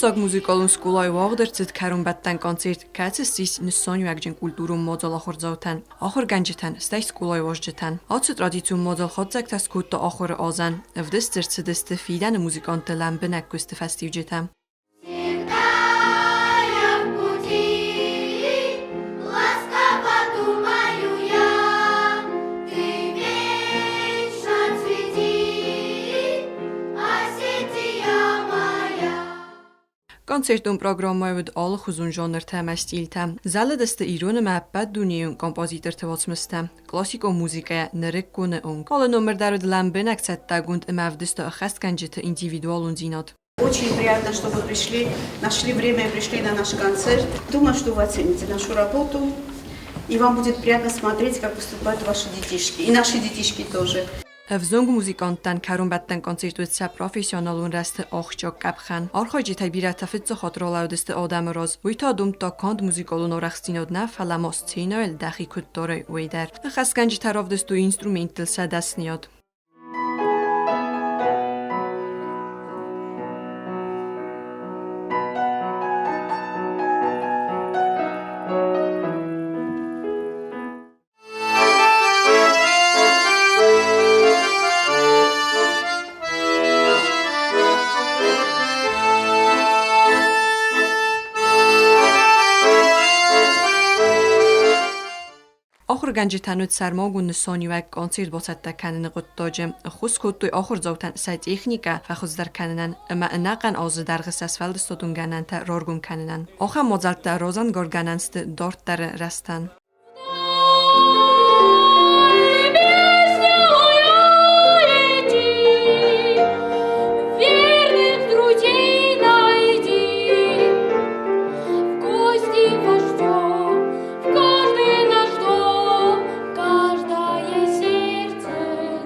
Фыццаг музыкалон скъолайы уагъд ӕрцыд кӕронбӕттӕн концерт, кӕцы ссис нысаниуӕгджын культурон мадзал ахуырдзаутӕн, ахуыргӕнджытӕн, стӕй скъолайы уазджытӕн. Ацы традицион мадзал хатдзӕгтӕ скодта ахуыры азӕн, ӕвдыст дзы ӕрцыдысты фидӕны музыкантты лӕмбынӕг куысты фӕстиуджытӕ. Всегда я в пути, ласково думаю я, ты вечно цвети, Осетия моя. Концертон программӕйы уыд алыхуызон жанртӕ ӕмӕ стильтӕ. Зӕлыдысты ирон ӕмӕ ӕппӕт дунейон композиторты уацмыстӕ, классикон музыкӕйӕ нырыкконы онг. Алы номыр дӕр уыд лӕмбынӕг цӕттӕгонд ӕмӕ ӕвдыста ӕххӕстгӕнджыты индивидуалондзинад. Очень приятно, что вы пришли, нашли время и пришли на наш концерт. Думаю, что вы оцените нашу работу, и вам будет приятно смотреть, как выступают ваши детишки, и наши детишки тоже. Ӕвзонг музыканттӕн кӕронбӕттӕн концерт уыд сӕ профессионалон рӕзты ахсджиаг къӕпхӕн. Архайджытӕй бирӕтӕ фыццаг хатт ралӕудысты адӕмы раз. Уый та домдта канд музыкалон арӕхстдзинад нӕ, фӕлӕ ма сценӕйыл дӕхи куыд дарай, уый дӕр. Ныхасгӕнджытӕ равдыстой инструменттыл сӕ дӕсныйад. Ахуыргӕнджытӕн уыд сӕрмагонд нысаниуӕг концерт бацӕттӕ кӕныны хъуыддаджы, ӕххуыс кодтой ахуырдзаутӕн сӕ техникӕ фӕхуыздӕр кӕнынӕн ӕмӕ ӕнӕхъӕн азы дӕргъы сӕ сфӕлдыстадон гӕнӕнтӕ раргом кӕнынӕн. Ахӕм мадзӕлттӕ разӕнгардгӕнӕн сты дарддӕры рӕзтӕн. Верных друзей найди, в гости вождем, в каждый наш дом, каждое сердце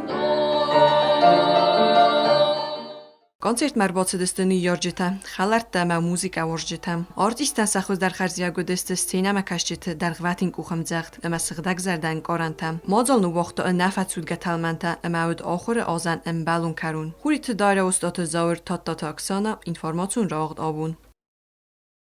дом. Концертмӕ ӕрбацыдысты ныййарджытӕ, хӕлӕрттӕ ӕмӕ музыкӕуарзджытӕ. Артисттӕн сӕ хуыздӕр хӕрзиуӕг уыдысты сценӕмӕкӕсджыты дӕргъвӕтин къухӕмдзӕгъд ӕмӕ сыгъдӕгзӕрдӕ ӕнкъарӕнтӕ. Мадзал ныууагъта ӕнӕфӕцудгӕ тӕлмӕнтӕ ӕмӕ уыд ахуыры азӕн ӕмбӕлон кӕрон. Хуриты Дарья, Остъаты Зауыр, Тадтаты Оксана, информацион рауагъд абон.